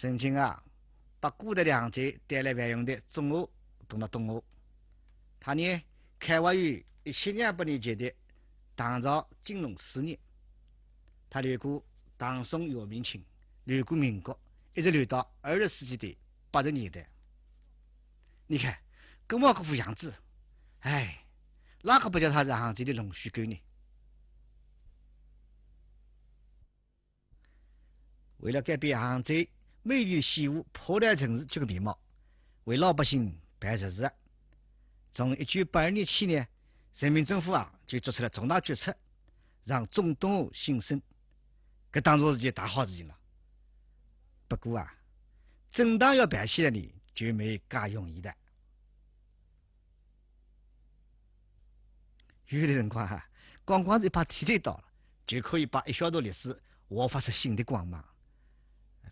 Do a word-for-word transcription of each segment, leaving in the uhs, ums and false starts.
曾经啊，八股的两节带来万用的中华同埋东华。他呢，开挖于一千两百年前的唐朝景龙四年。他流过唐宋元明清，流过民国，一直流到二十世纪的八十年代。你看，搿么个副样子，哎，哪个不叫他是杭州的龙须沟呢？ 为了改变杭州美丽的西湖破烂城市这个面貌，为老百姓办实事啊。从一九八二年起呢，人民政府啊就做出了重大决策，让中东湖新生。搿当然是件大好事情了。不过啊，真当要办起来呢，就没介容易的。 有的辰光哈，光光是一把剃头刀了，就可以把一小段历史焕发出新的光芒。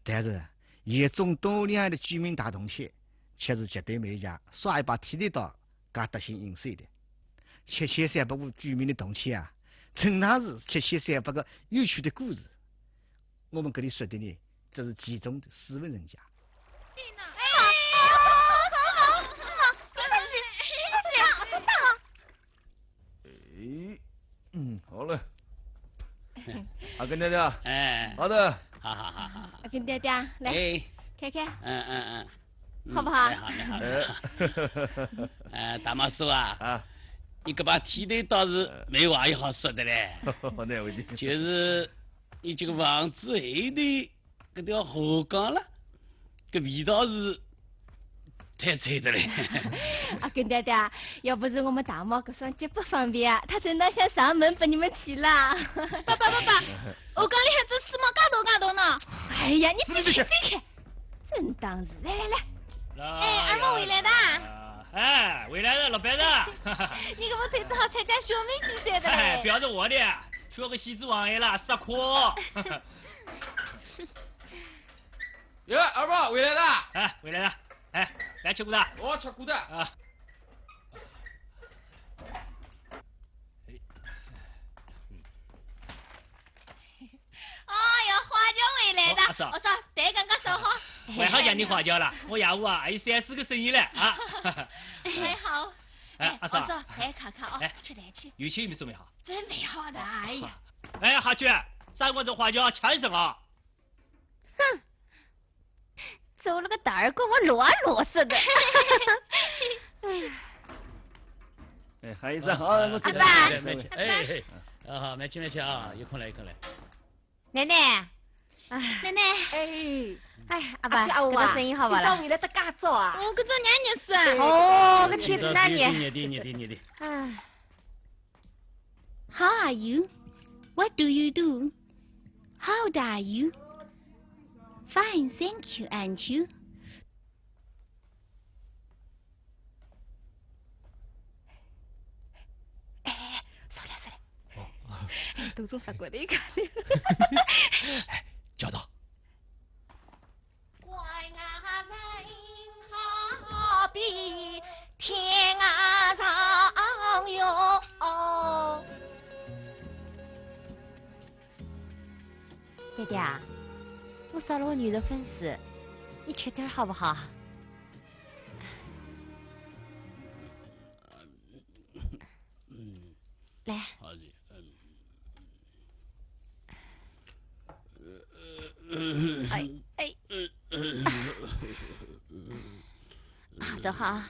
但是，沿中东两岸的居民大动迁，却是绝对没有像耍一把剃头刀介得心应手的。七千三百户居民的动迁啊，真当是七千三百个有趣的故事。 我们搿里说的呢，这是其中的斯文人家。哎，嗯，好了。阿根爹爹，哎，好的。哈哈哈哈哈。阿根爹爹，来，哎，看看。嗯嗯嗯。 好不好？蛮好，蛮好，蛮好。哎，大毛叔啊，啊。你搿把剃头刀是没话也好说的嘞。难为情。就是你这个房子后头搿条河江了，搿味道是太臭的嘞。阿根爹爹，要不是我们大毛搿双脚不方便啊，他真当想上门拨你们剃了。爸爸，爸爸，河江里还有只死猫，介大介大呢。哎呀，你去去去去！ 真当是，来来来。哎，二毛回来的。哎，回来了，老白子。你搿副腿子好参加选美比赛的嘞。哎，不要说我的，说个西子王爷了，杀科。耶，二毛回来了。哎，回来了。哎，来吃过的。我吃过的。啊。 哎哟，花轿回来的。哦，阿嫂。我说，对，刚刚说好。我还好叫你花轿了，我爷屋啊，还有三四个生意嘞，啊。哎，好。哎，哎，阿嫂。我说，哎，卡卡哦，哎，去来去。有钱有没有准备好？准备好的，哎呀。哎，阿菊，上我这花轿抢什么？ 哼，走了个胆儿，跟我啰啰嗦的。哎，还有一张，啊，好，我知道了。阿爸。哎，哎，啊，好，慢吃慢吃啊，有空来，有空来。奶奶，哎，奶奶。哎，哎，阿爸，阿菊，阿华，搿个生意好勿啦？今朝回来得介早啊？哦，搿种年年是啊。哦，搿天哪，你。热的，热的，热的。哎。 How are you? What do you do? How old are you? Fine, thank you. And you? 哎，哎，哎，收了，收了。哦。哎，动作法国的一个。哎，叫到。 爹爹啊，我烧了碗牛肉粉丝，你吃点儿好不好？来。好的，嗯。 哎，哎。好的哈。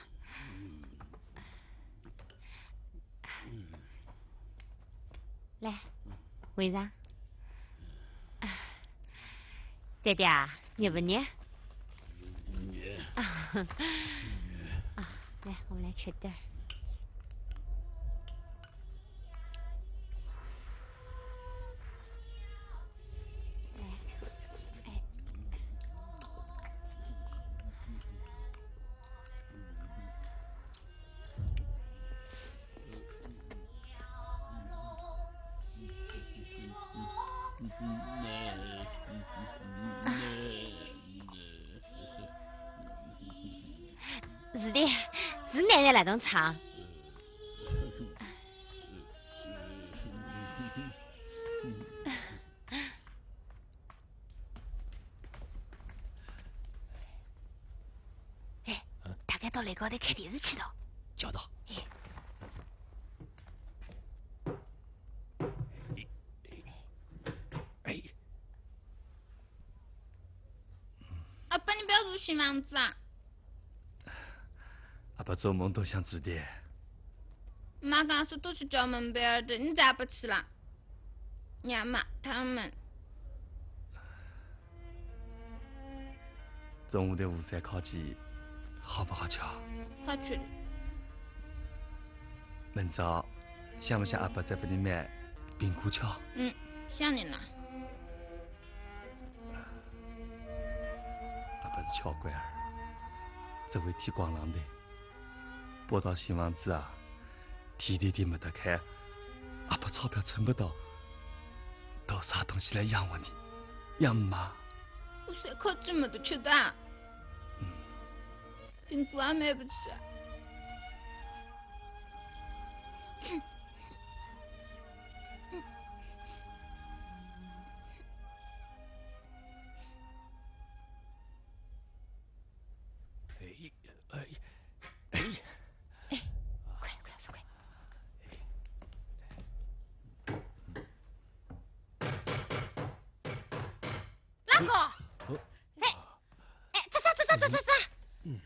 来，喂上。爹爹啊，热不热？热。啊，来，我们来吃点儿。 是的，是奶奶那种唱。到楼高头看电视去了。叫到。哎。哎。阿爸，你不要住新房子啊？阿爸做梦都想住的。妈告诉都是专门班儿的，你咋不去了？ 娘妈他们。中午的午餐烤鸡好不好吃啊？好吃的。明朝想不想阿爸再给你买冰棍吃？嗯，想你呢。阿爸是穷鬼儿，只会剃光郎的。 搬到新房子啊，天天地没得开，阿爸钞票存不到，到啥东西来养活你，养妈？我三块钱没得吃的。嗯。冰棍也买不起。 哎，哎，哎。哎，快，快，快，快。哪个？哦。哎，哎，这啥，这啥，这啥，这啥？嗯。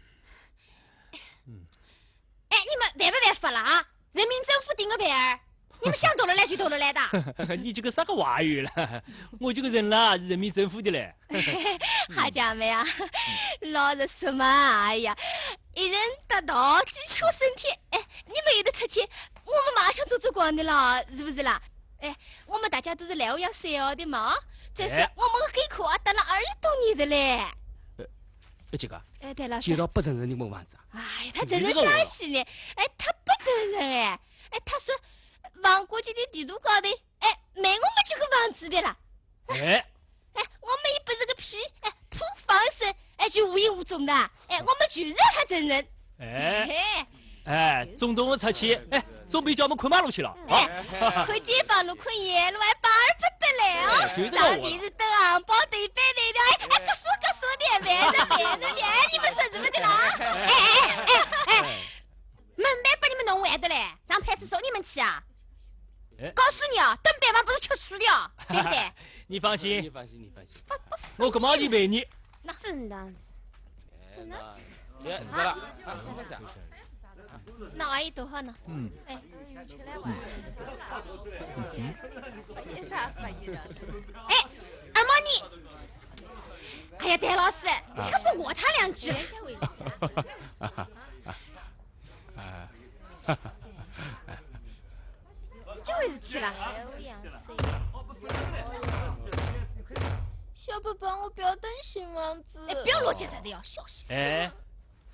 嗯。 哎，你们犯不犯法了啊？人民政府顶个牌儿，你们想躲了来就躲了来的。你这个啥个话语了？我这个人啦，是人民政府的嘞。好姐妹啊，老实说嘛，哎呀，一人得道，鸡犬升天。哎，你们有的出去，我们马上就走光的了，是不是啦？哎，我们大家都是来我要三号的嘛，再说哎我们个黑口啊，待了二十多年的嘞。哎，这个，哎，对了，街道不承认你们房子啊？ 哎，他承认啥西呢？哎，他不承认哎。哎，他说王国基的地图高头，哎，没我们这个房子的了。哎，哎，我们又不是个屁，哎，土方生，哎，就无影无踪的，哎，我们就是他承认。哎，哎，哎，中东我出去，哎，总比叫我们困马路去了，啊。哎，困街坊路、困夜路，还巴适得来哦。哎，就是这个我。到底是等红包、等翻脸的，哎，哎，可说可说的，烦人烦人的，哎，你们说是不是啦？哎，哎，哎，哎，哎。 门板把你们弄坏的嘞，让派出所你们去啊？哎。告诉你啊，蹲板房不是吃素的哦，对不对？你放心。你放心，你放心。我干嘛去陪你？那真的。哎，真的？那，别，你说了，啊，你说一下。那阿姨多好呢。嗯。哎。哎，二毛你。哎呀，戴老师，你可是我他两句。啊。这回是气了。小宝宝，我不要等新房子。哎，不要乱讲的，要小心。哎，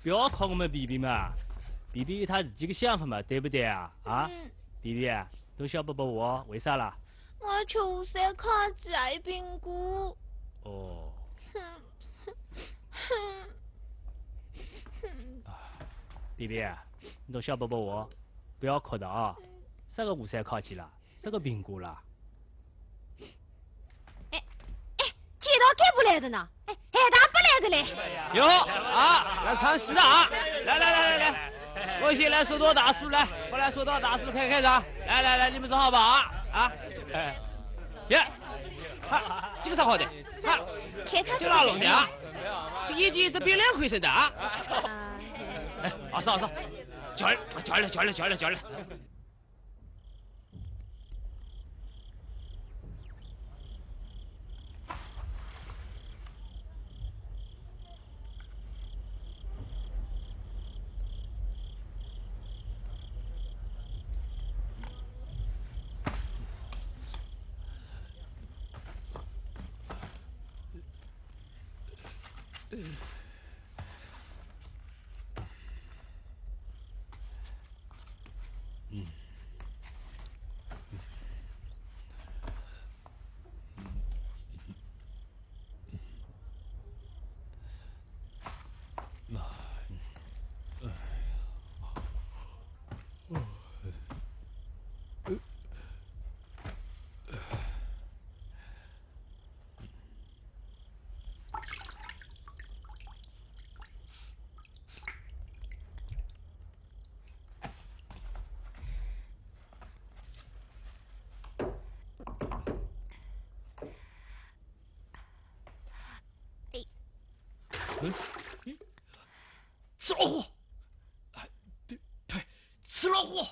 不要看我们皮皮嘛，皮皮有他自己的想法嘛，对不对啊？啊，嗯。皮皮啊，听小宝宝话，为啥啦？我要吃五星烤鸡啊，一冰棍。哦。哼，哼，哼。啊，皮皮啊，你听小宝宝话，不要哭的啊。嗯。啥个五星烤鸡啦，啥个冰棍啦。哎，哎，街道干部来的呢？哎，海大不来的嘞？哟，啊，来唱戏的啊！来来来来来，我先来说道大事，来，我来说道大事，开开场。来来来，你们坐好吧啊啊！哎，耶，哈，这个啥好的？哈，看他这哪弄的啊？这眼睛一只变两回身的啊？啊。哎，好，好，好，叫了，叫了，叫了，叫了。哦，哎，呸，呸，赤佬货，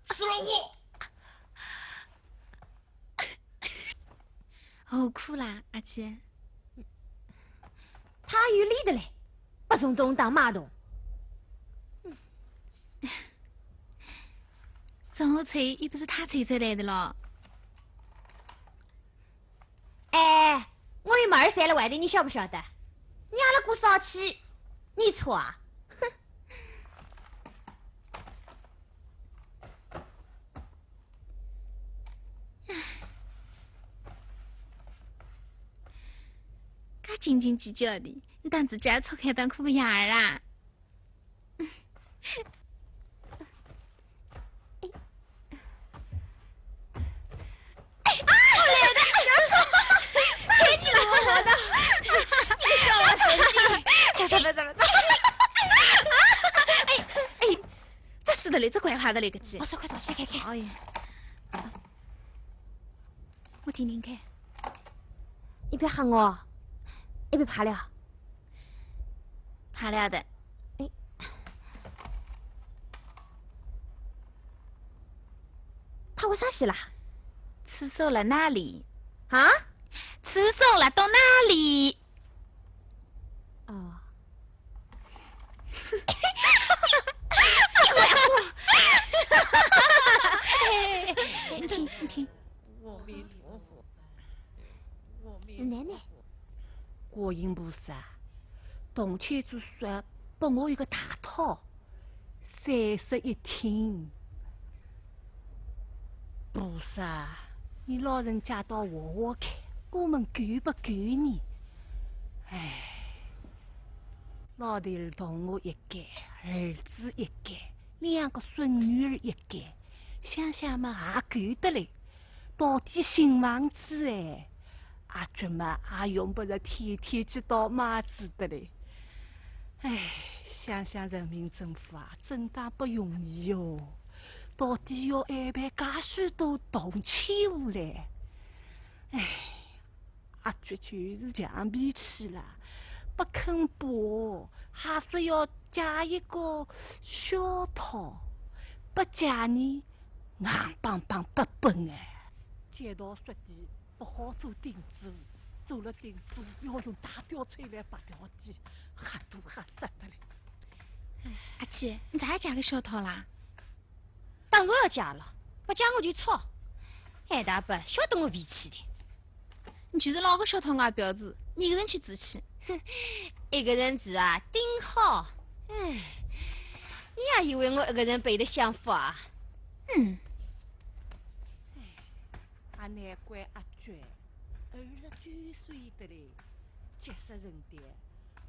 赤佬货。何苦啦，阿姐？他有理的嘞，把虫洞当马桶。种下去又不是他种出来的咯。 哎，我有马儿塞了外头，你晓不晓得？你阿拉姑烧气，你错啊！哼！介斤斤计较的，你当自家出海当苦个伢儿啊？ 哎，啊，我来了！哎呀，天，你来了！你笑我神经！走，走，走，走，走。哎，哎，这是的嘞，这怪怕的嘞，搿记。我说快点，谁看看？哎呀，我听听看。你别喊我，你别怕了。 怕了的。哎，他为啥去啦？厕所了哪里？啊？厕所了到哪里？哦。你听，你听。 奶奶。观音菩萨，铜钱珠说拨我一个大套，三室一厅。菩萨，你老人家倒活活看，我们够不够呢？唉，老头儿同我一间，儿子一间，两个孙女儿一间，想想嘛，也够得嘞。 到底新房子哎，阿菊嘛也用不着天天去倒马子的嘞。唉，想想人民政府啊，真当不容易哟，到底要安排介许多动迁户嘞。唉，阿菊就是犟脾气啦，不肯搬，还说要借一个小套，不借呢， 硬邦邦不搬哎。街道说的不好做钉子户，做了钉子户要用大吊车来拔吊的，吓都吓煞的嘞。阿姐，你咋还借个小套啦？当然要借了，不借我就吵。哎，大伯，晓得我脾气的。 你就是拿个小套外表子，你一个人去住去。哼，一个人住啊，顶好。唉，你也以为我一个人背得享福啊？嗯。唉，也难怪阿娟，二十九岁的嘞，急死人的，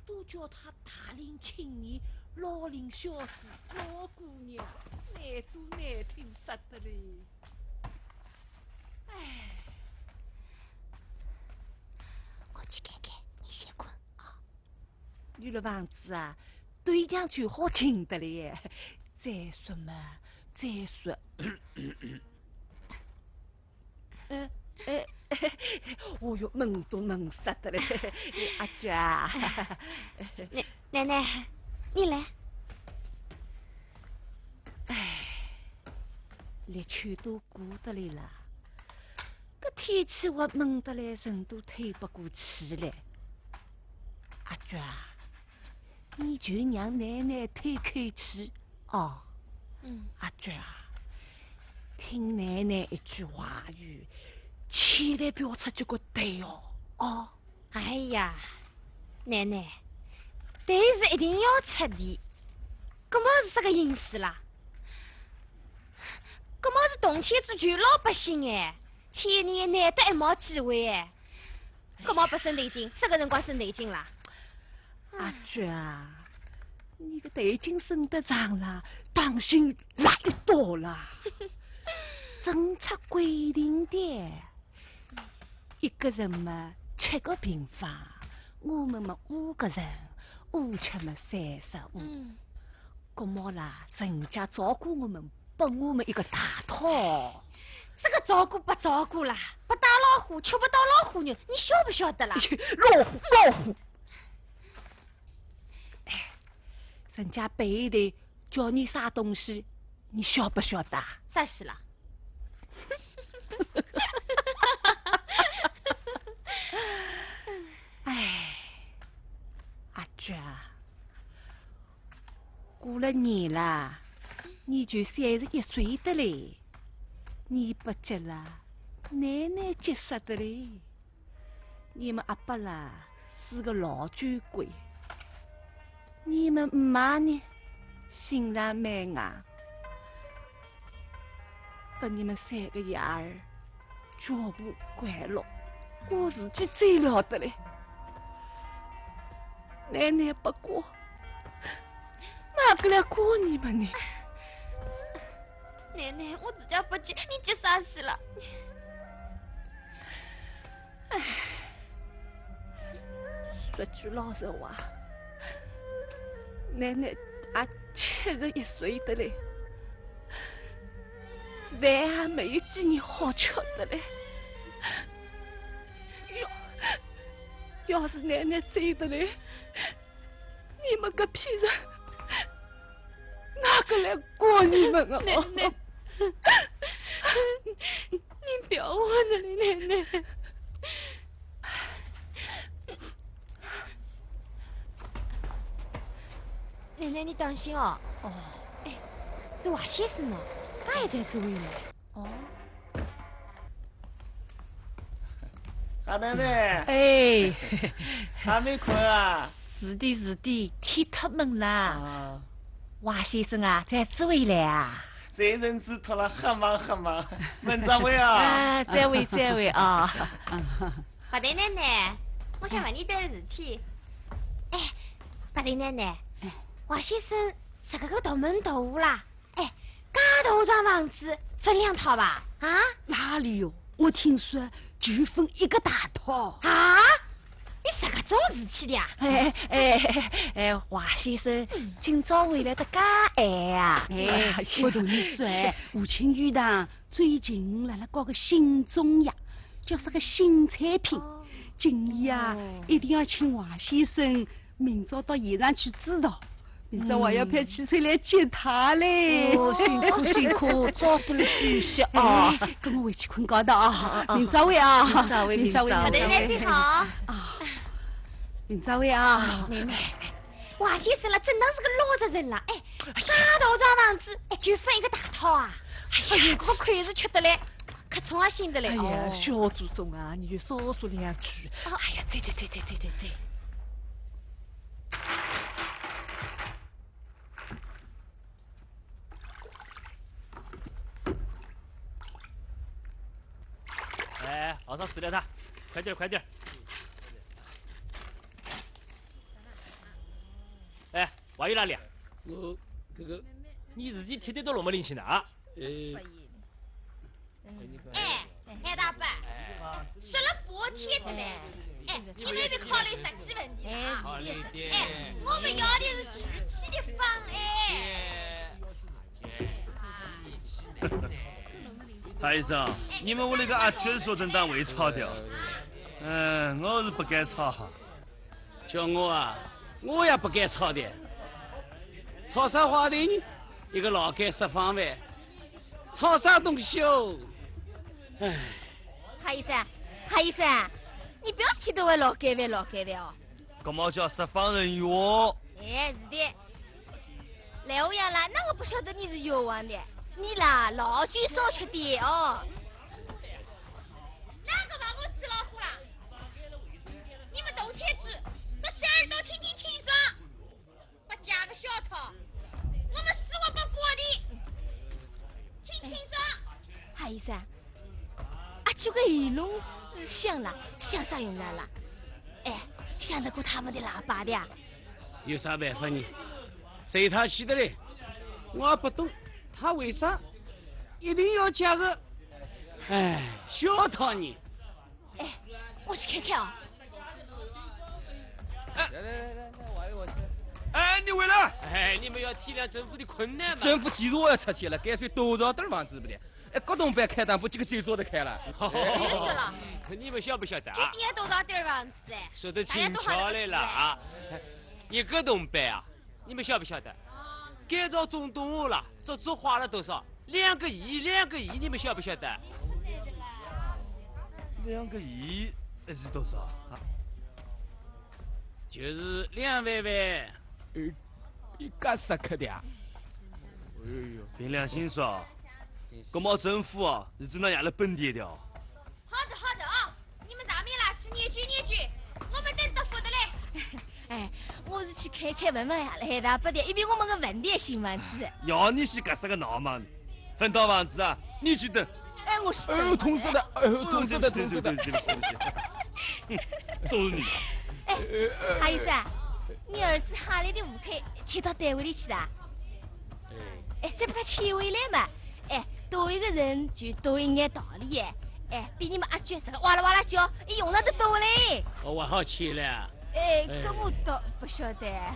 都叫她大龄青年、老龄小子、老姑娘，难都难听煞的嘞。 唉，我去看看，你先困啊。有了房子啊，对象就好寻的嘞。再说嘛，再说。呃，呃，哦哟，闷都闷煞的嘞。阿娟啊。奶，奶奶，你来。唉。 立秋都过得来啦，搿天气还闷得来，人都透不过气来。阿娟啊，你就让奶奶透口气哦。嗯。阿娟啊，听奶奶一句话语，千万不要出去个对哦，哦。 哎呀，奶奶，对是一定要出的，搿么是啥个意思啦？搿么是动迁户救老百姓哎，千年难得一毛机会哎，搿么不省头筋，啥个辰光省头筋啦？阿娟啊，你个头筋省得长啦，当心拉一刀啦，政策规定的。 一个人嘛，七个平方，我们嘛五个人，五七嘛三十五。嗯。搿么啦，人家照顾我们，拨我们一个大套。这个照顾不照顾啦，不打老虎，吃不到老虎肉，你晓不晓得啦？老虎，老虎。哎，人家背后头叫你啥东西，你晓不晓得啊？啥事啦？哎，阿娟啊，过了年啦，你就三十一岁的嘞，你不急啦，奶奶急煞的嘞。 你们阿爸啦是个老酒鬼，你们姆妈呢，心肠蛮硬，把你们三个伢儿全部关了，过日子最了得嘞。奶奶不过，哪个来管你们呢？奶奶，我自家不急，你急啥事了？ 唉，说句老实话，奶奶也七十一岁的嘞，饭也没有几年好吃的嘞。要，要是奶奶走的嘞， 你们搿批人，哪个来管你们啊？奶奶，你不要我的了，奶奶。奶奶，你当心哦。哦。哎，这华先生呢？他也在这位呢。哦。 阿奶奶，哎，还没困啊？是的，是的，天忒闷啦。啊。华先生啊，在这位来啊？这人子托了，很忙很忙，问这位啊？啊，这位，这位啊。白头奶奶，我想问你点儿事体。哎，白头奶奶，哎。华先生是个个独门独户啦。 哎，介大幢房子分两套吧？啊？哪里哟？我听说就分一个大套。啊？有搿种事体的呀？哎，哎，哎，哎，华先生今朝回来得介晏啊。哎，我同你说，吴清玉堂最近辣辣搞个新中药，叫啥个新产品。哦。建议啊，哦。一定要请华先生 明朝到现场去指导，明朝还要派汽车来接他嘞。哦，辛苦辛苦，早点休息啊。哎，跟我回去困觉的啊。啊，啊，啊。明朝会啊。明朝会，明朝会，明朝会。明朝会。好的，那你好。啊，明朝会啊。妹妹，华先生了，真当是个老实人了，哎，哎呀。介大幢房子，哎，就分一个大套啊。哎呀，哎呀，搿个亏是吃得来。 可宠啊，心得嘞。哎呀，哦。小祖宗啊，你就少说两句。哦。哎呀，走走走走走走走。哎，熬上死了他，快点儿，快点儿。哎，华玉哪里啊？我这个，你自己天天到龙门林去呢啊？哎。 哎，海大伯，说了半天的嘞，哎，你们得考虑实际问题啊。哎，我们要的是具体的方案。蔡医生，你们屋里个阿娟说真当会吵的哦。嗯，我是不敢吵哈。 叫我啊，我也不敢吵的。吵啥话的呢？一个老干食坊饭，吵啥东西哦？唉。蔡医生，蔡医生，你不要提到我老干饭、老干饭哦。搿么叫食坊人哟。哎，是的。来，我讲啦，那我不晓得你是冤枉的，你啦，老酒少吃点哦。哪个把我吃老虎啦？ 你们都去住，把小耳朵听听清爽。不加个小套，我们死活不放的，听清爽。蔡医生，啊，这个喉咙响了，响啥用场了？哎，响得过他们的喇叭的啊？有啥办法呢？随他去的嘞，我也不懂，他为啥一定要加个，哎，小套呢？ 哎，我去看看啊。哎，来来来来来，我也我去。哎，你回来。哎，你们要体谅政府的困难嘛。政府既然要拆迁了，干脆多造点儿房子不得？哎，各栋别开，当不几个就做得开了。就是了。你们晓不晓得啊？一定要多造点儿房子哎。说得轻巧的啦啊。大家都好了个子哎。一个栋别啊，你们晓不晓得？改造中东河了，足足花了多少？两个亿，两个亿，你们晓不晓得？两个亿是多少？啊，就是两万万。呃，你讲啥个的啊？哎呦，凭良心说，搿么政府啊，是真的养了本地的哦。好的，好的啊。 你们大米啦，去研究研究，我们等着福的嘞。哎，我是去看看问问呀，来的不的，因为我们个问题新房子。要你去干啥个闹忙呢？分到房子啊，你去等。哎，我去等。哎呦，痛死了，哎呦，痛死了，痛死了。对不起，对不起，对不起，对不起。都是你的。哎，哈医生，你儿子哈来的屋口，迁到单位里去了？哎，再把他迁回来嘛。哎，多一个人就多一眼道理耶。 哎，比你们阿娟啥个哇啦哇啦叫，用了得多嘞。哦，我好气了。哎，哎，搿我倒不晓得。啊，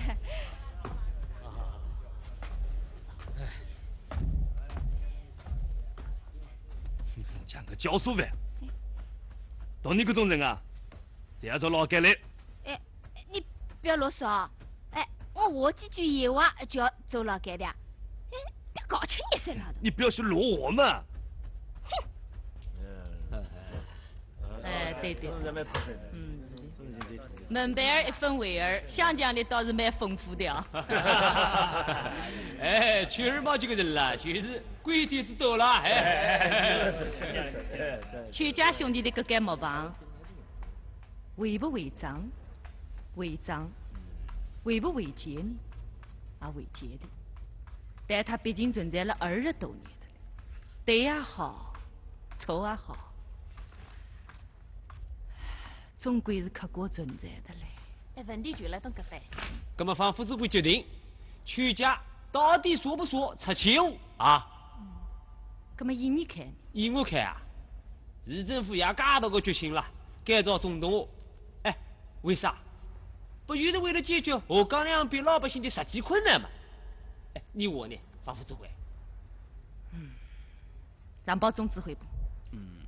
哎。像个教唆犯，到你搿种人啊，侪要坐牢监嘞。哎，你不要啰嗦啊。哎，我话几句闲话就要坐牢监的啊。哎，不要搞成一身了。你不要去啰嗦嘛。哼。 哎，对对。嗯，门板儿一分为二，想象力倒是蛮丰富的啊。哎，曲儿毛这个人啦，就是鬼点子多啦，哎。曲家兄弟的搿间木房，违不违章？违章。违不违建呢？啊，违建的。但它毕竟存在了二十多年的了，对也好，错也好， 总归是客观存在的嘞。哎，问题就辣等搿搭。葛么方副主管决定，曲家到底算不算拆迁户啊？葛么依你看呢？依我看啊，市政府也介大个决心了，改造中东河。哎，为啥？不就是为了解决河港两边老百姓的实际困难嘛？哎，你话呢，方副主管？嗯。 上报总指挥部。嗯，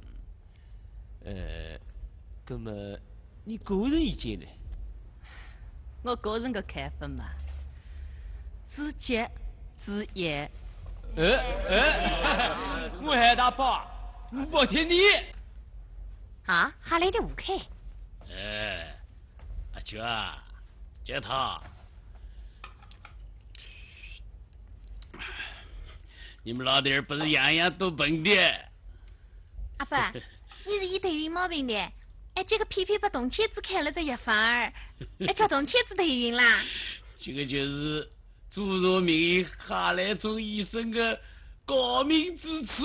呃，葛么你个人意见呢？我个人个看法嘛，至急至严。哎，哎，我喊大宝，我听你。啊，哈来的屋口。哎，阿娟啊，娟头， 你们老弟儿不是样样都笨的。阿爸，你是医头晕毛病的，哎，这个偏偏把铜钳子开了只药方儿，哎，叫铜钳子头晕啦。这个就是注入名医哈来中医生的高明之处。